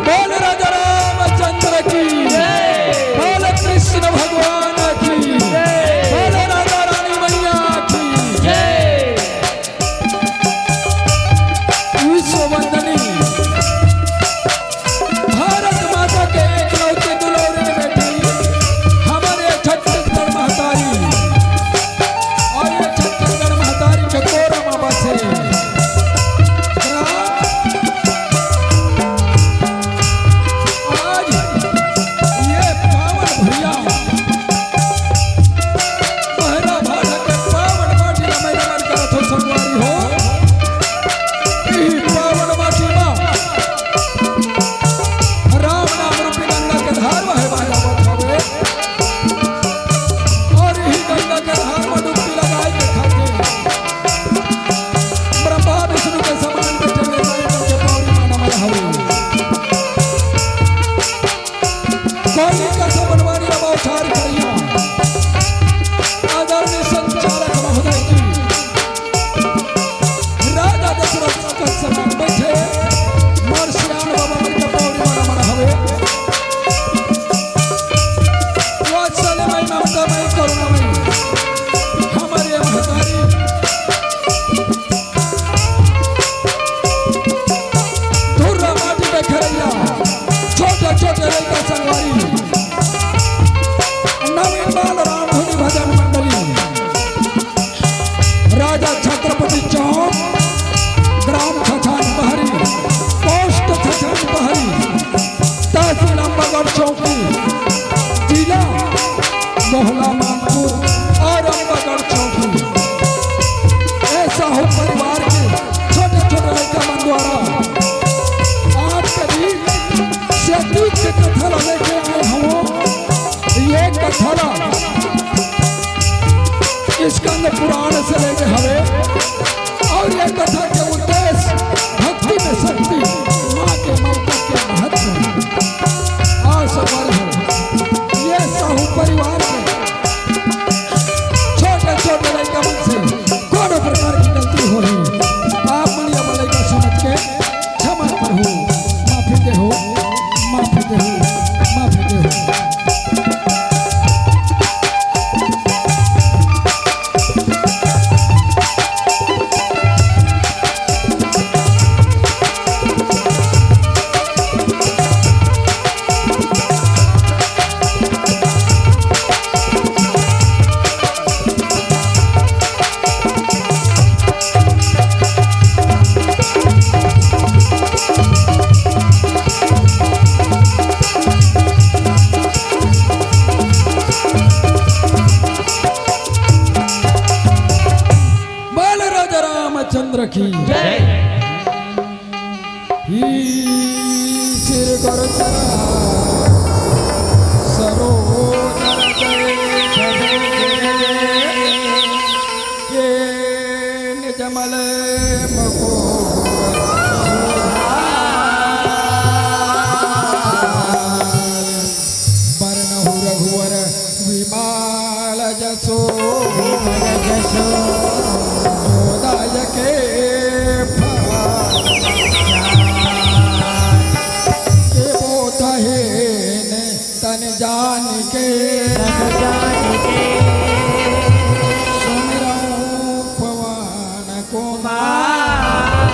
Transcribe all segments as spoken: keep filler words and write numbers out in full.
बोल राजा रामचंद्र की जय। बोल कृष्ण भगवान की जय। बोल राधा रानी मैया की जय। विश्व वंदनी भारत माता के एकलौती दुलौरी बेटी, हमर ये छत्तीसगढ़ महतारी, अउ ये छत्तीसगढ़ महतारी के कोरा म बसे ग्राम। आज ये पावन भुइयां, बहरा भाड़ा के पावन माटी ला मैं नमन करत हों संगवारी हो। इही पावन माटी मा राम नाम रूपी गंगा के धार बहे बर जावत हवे। अउ इही गंगा के धार मा डुबकी लगाए के खातिर ब्रह्मा विष्णु के समान बैठे ले माई मन के पौड़ी मा नमन हवे। काली कथा बनवारी ला बौछार करिया। आदरणीय संचालक महोदय जी, राजा दशरथ के समान बैठे मोर सियान बाबा मन के पौड़ी मा नमन हवे। वात्सल्य मई, ममता मई, करुणा मई, हमर ये महतारी धुर्रा माटी के खेलैया, छोटे छोटे लइका संगवारी, नवीन बाल रामधुनी भजन मंडली, राजा छत्रपति चौक, ग्राम छछान बहरी, पोस्ट छछान बहरी, तहसील अम्बागढ़ चौकी, जिला मोहला मानपुर अउ अम्बागढ़ चौकी। ए साहू परिवार के छोटे-छोटे लइका मन द्वारा आपके बीच सतयुग के कथा ला लेके आए हवं। ये कथा ला स्कंद पुराण से लेके हवे। अउ ये कथा के उद्देश्य भक्ति में शक्ति, माँ के ममता के महत्व हे। अउ सवाल हे, ये साहू परिवार के छोटे-छोटे लइका मन से कोनो प्रकार के गलती होही, आप मन ये लइका समझ के क्षमा करहू, माफी देहू, माफी देहू, माफी देहू। बोल राजा रामचंद्र की जय। श्री गुरु चरण सरोज रज के निज मल मुकुर बरनहु रघुवर विमल जसो। विमल जसो। मोदय के फल के बोधहीन तन जान के। तन जान के। सुमिरौं पवन कुमार।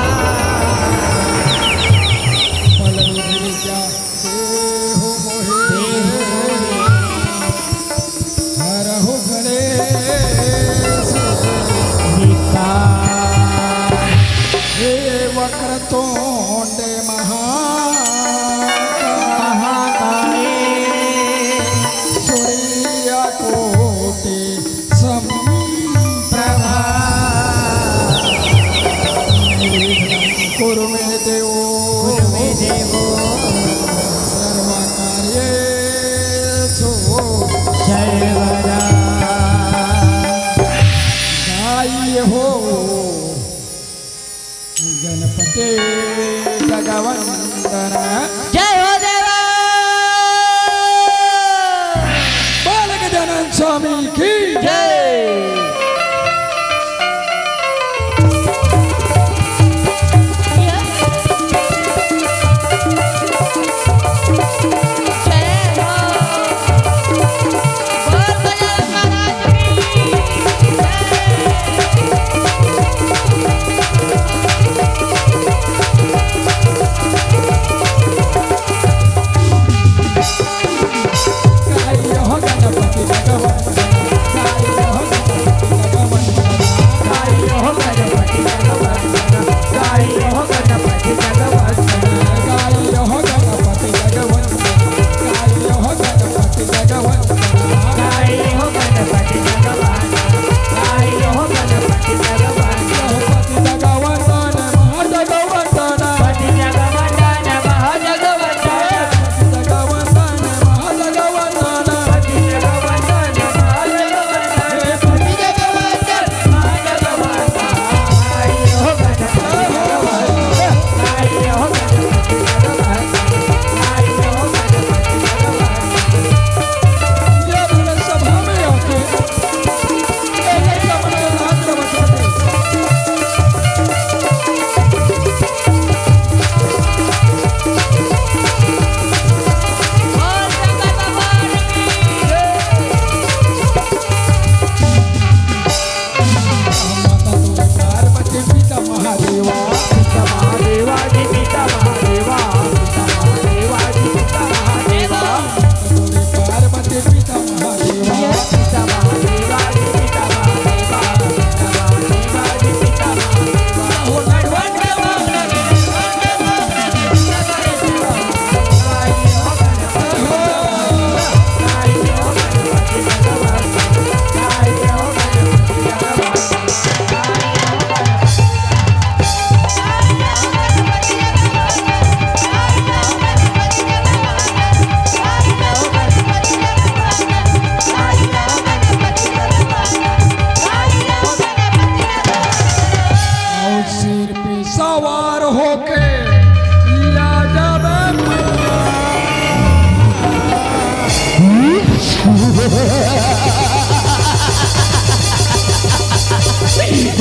पल गिरिजा देहु मोहि। हरहु कलेस विकार। हे वक्रतुंड महा-, महाकाय। सूर्य कोटि समप्रभा। कुरु मे देवो। कुरु मे देवो। सर्वकार्येषु। सर्वदा। गाई हो गणपते।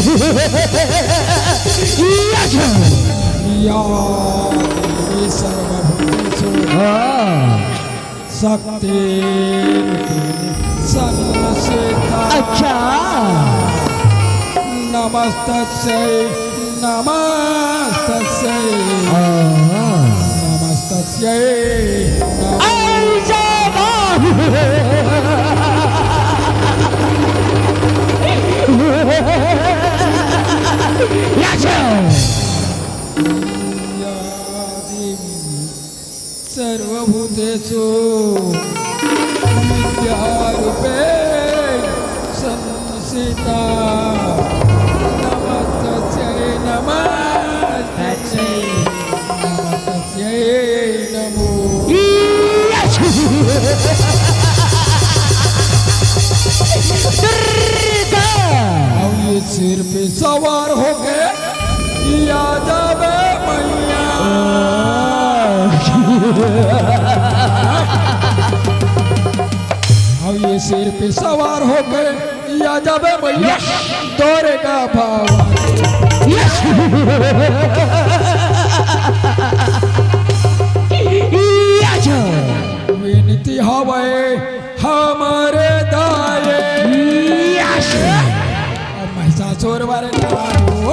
या देवी सर्वभूतेषु हाँ। शक्ति संस्थिता। अच्छा। नमस्तस्यै, नमस्तस्यै, हाँ। नमस्तस्यै, नमो। ऐ जय बाबू। या जय। या देवी सर्वभूतेषु विद्यारूपे संस्थिता। नमस्तस्यै, नमस्तस्यै, नमस्तस्यै नमो। दुर्गा। अब ये शेर पे सवार होके या जाबे मैया। अब ये शेर पे सवार होके या जाबे मैया। दुर्गा भवानी। विनती हवै हमर दाई। महिषासुर वरदान हो।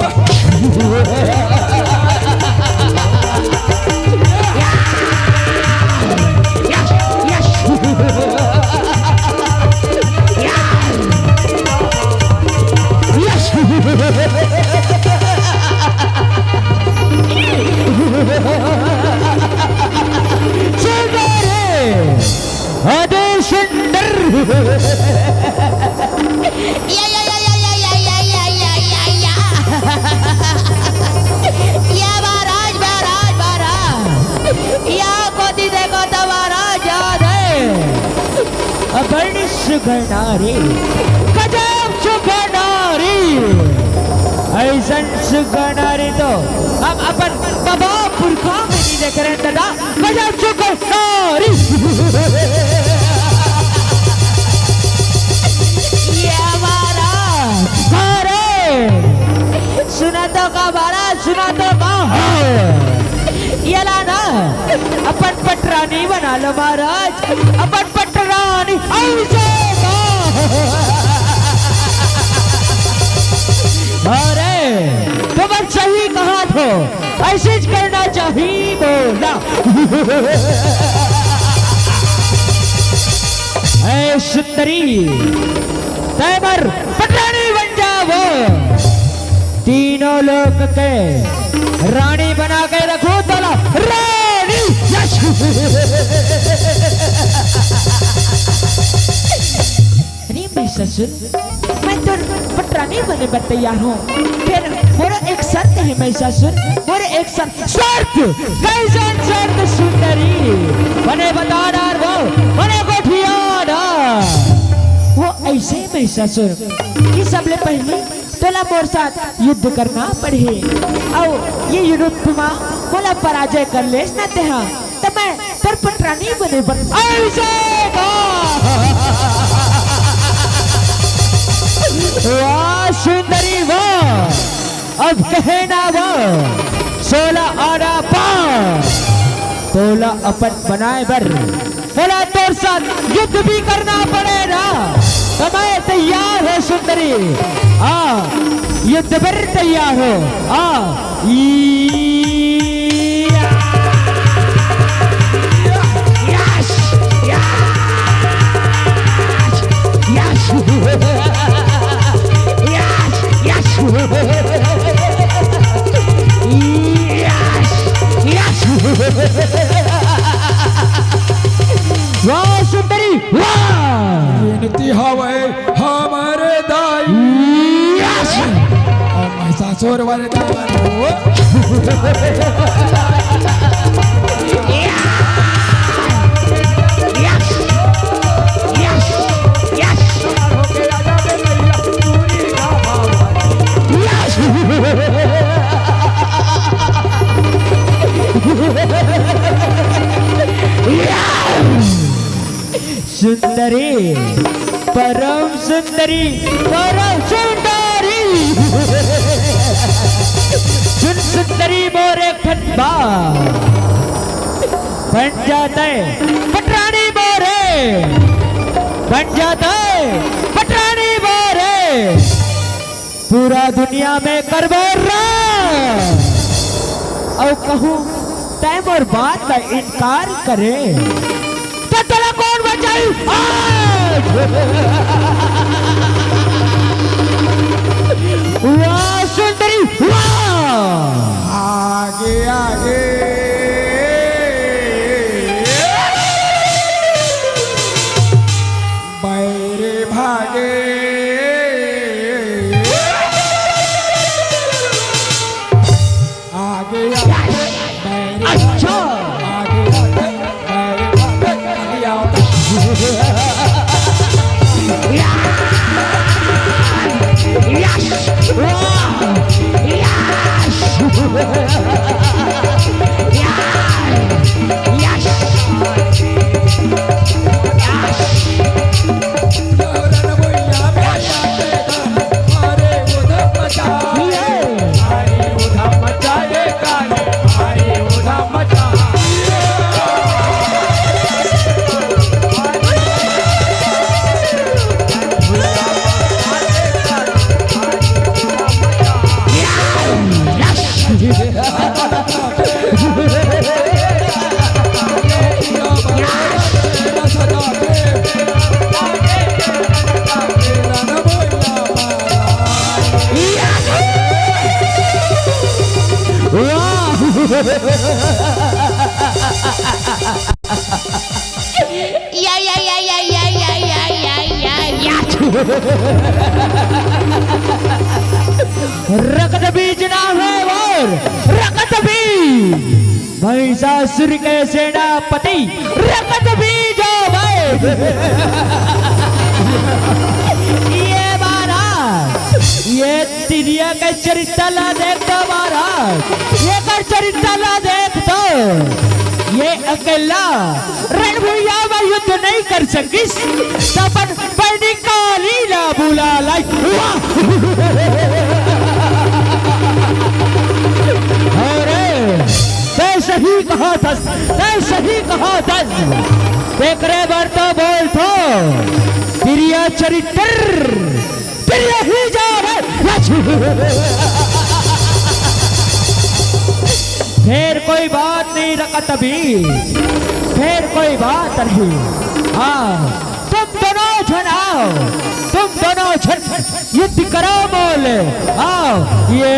अरे सुंदर। या, या, या। या महाराज, महाराज, महाराज। या कोती देखो तो महाराज, या दे। अबड़ी सुगनारी, गजब सुगनारी। ऐसन सुगनारी तो हम अपन बाबा पुरखा में नहीं देखे रहेन दादा। गजब सुगनारी। ये हमारा घरे। सुना तो का महाराज, सुना तो का। ये ला ना, अपन पटरानी बना लो महाराज, अपन पटरानी। ऐसे का। अरे, तुम सही कहा थो। ऐसे ज करना चाहिए बोला। ऐ सुंदरी, तै मोर पटरानी बन जावो। तीनों लोक के रानी बना के रखो तोला रानी। यस। अरे महिषासुर, मैं तोर पटरानी बने बर तैयार हूँ। फेर मोर एक शर्त हे महिषासुर, मोर एक शर्त। शर्त? कैसन शर्त सुंदरी? मने बता डार वो, मने गोठिया डार। वो ऐसे महिषासुर कि सबले पहले तोला मोर साथ युद्ध करना पड़ही। अउ ये युद्ध मा मोला पराजय कर लेस ना तेहा, त मैं तोर पटरानी बने बर। ऐसे का? वाह सुंदरी वाह, अब कहे ना वाह, सोला आना पा, तोला अपन बनाए बर मोला तोर साथ युद्ध भी करना पड़ेगा। तो मैं तैयार हूँ सुंदरी। हाँ, युद्ध पर तैयार हो। हाँ। ई-, या-, yes, yes, yes, yes, yes. वाह सुंदरी, वाह। विनती हवै हमर दाई। यस। अब महिषासुर वरदान हो। Yes, yes, yes. सुंदरी, परम सुंदरी, परम सुंदरी। सुंदरी मोर एक ठन बात, बन जाते पटरानी मोरे, बन जाते पटरानी मोरे। पूरा दुनिया में करबो राज, अउ कहूँ तैं मोर बात ला इनकार करे, त तोला कोन बचाही आज? वाह सुंदरी, वाह! आगे, आगे। बैरे भागे। आगे, आगे। बैरे अच्छा। आगे, आगे। बैरे भागे। आगे आओ। Yes! Wow! Yes! Yes! Yes! या, या, या। रकत बीज ना होय और रकत बीज। महिषासुर के सेनापति रकत बीज होय। ये महाराज, ये तिरिया के चरित्र ला देख तो महाराज, एकर चरित्र ला देख तो, ये अकेला रणभुइया में युद्ध नहीं कर सकिस, त अपन बहिनी काली ला बुला लाई। वाह! अरे, तैं सही कहा थस, तैं सही कहा थस। तेकरे बर तो बोलथों, तिरिया चरित्र, तिरिया ही जावे। फेर कोई बात नहीं रकत बीज, फेर कोई बात नहीं। हाँ, तुम दोनों झन आओ, तुम दोनों झन युद्ध करो मोले, आओ। ये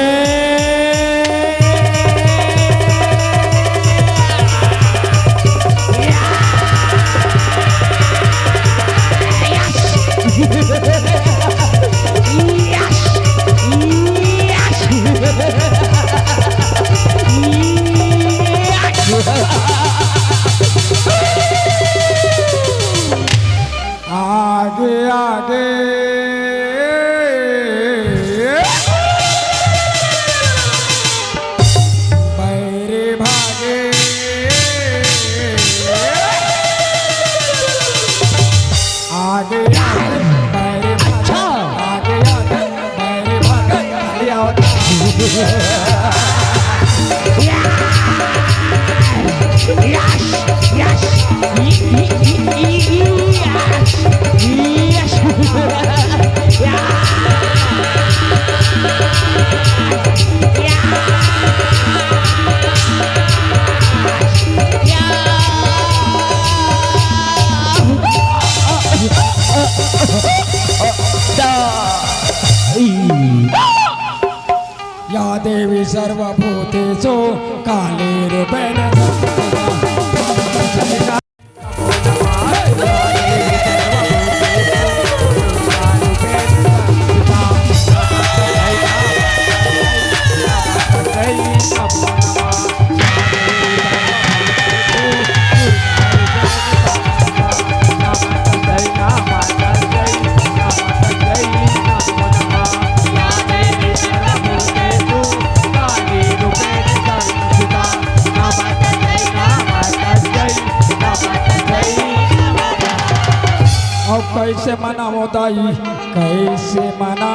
आगे, आगे। बैरे भागे। आगे, आगे, बैरे भागे। अच्छा। आगे, आगे, बैरे भागे। खाली आवत। Yes! Yes! Yes! या देवी सर्वभूतेषु काली रूपेण संस्थिता। अब कैसे मनावो दाई, कैसे मना?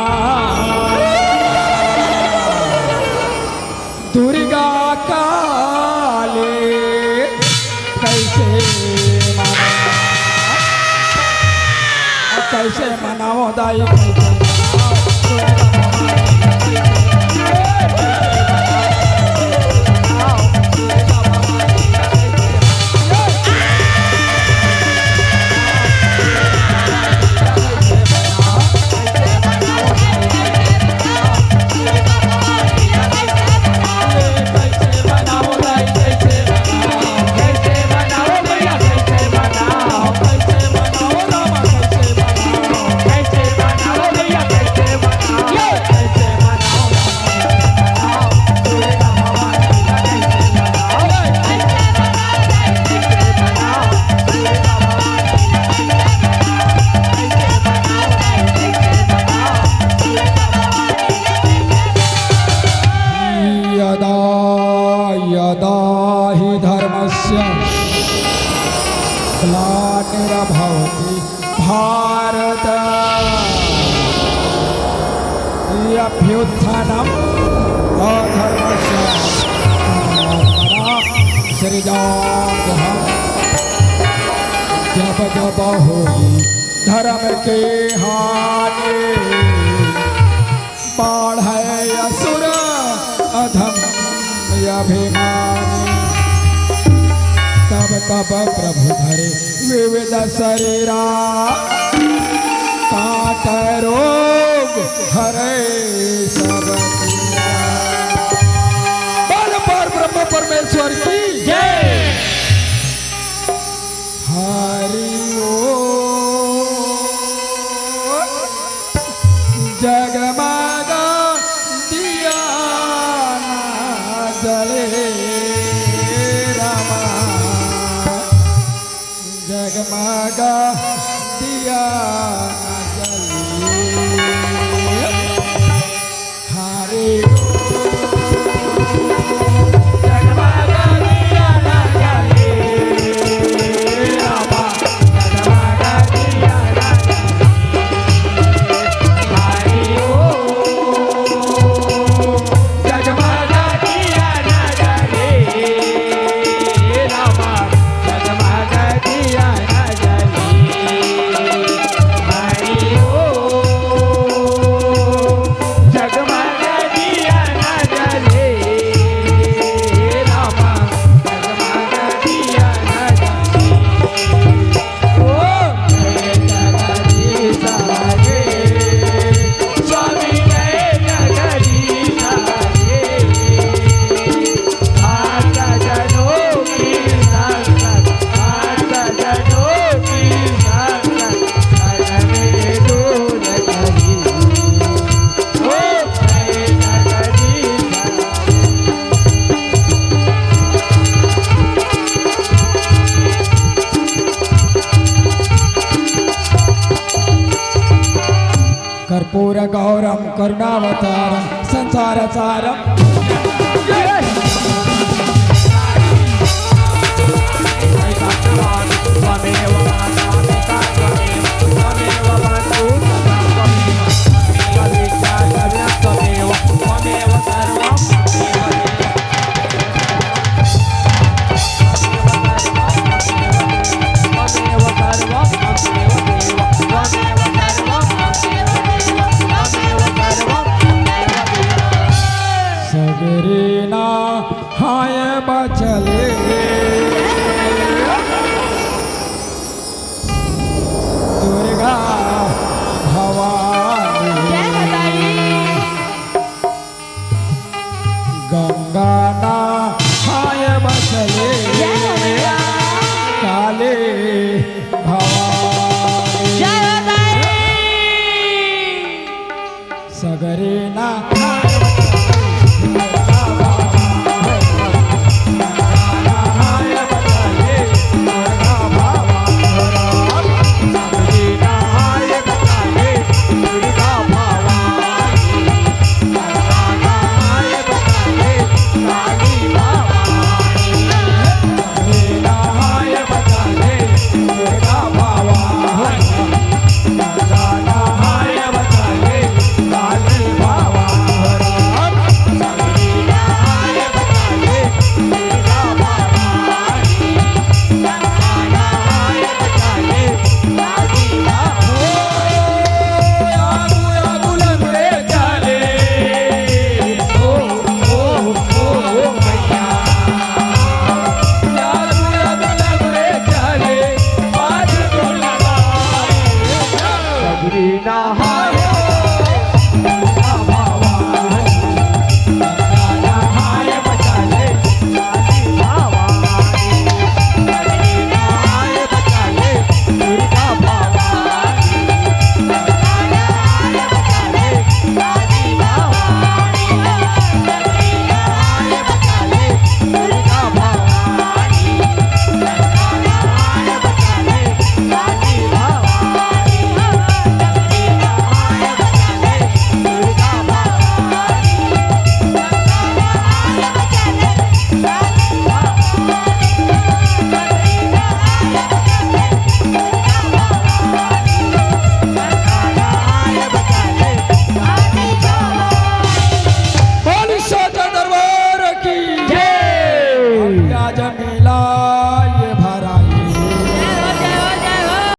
कैसे मनाओ दाई, कैसे मनाओ? यदा यदा हि धर्मस्य ग्लानिर्भवति भारत, अभ्युत्थानम् अधर्मस्य, तदात्मना सृजाम्यहम्। जब जब होई धर्म के हानि, बाढ़े असुर अधम अभिमानी। तब तब प्रभु धरे विविध शरीरा, काट रोग हरे सब पीरा। बोल पर ब्रह्म परमेश्वर की जय। हरि ओम। जगमगा दिया ना जले रामा, जगमगा दिया ना जले। हरे कर्पूर गौरम करुणावतारम संसार सारम। त्वमेव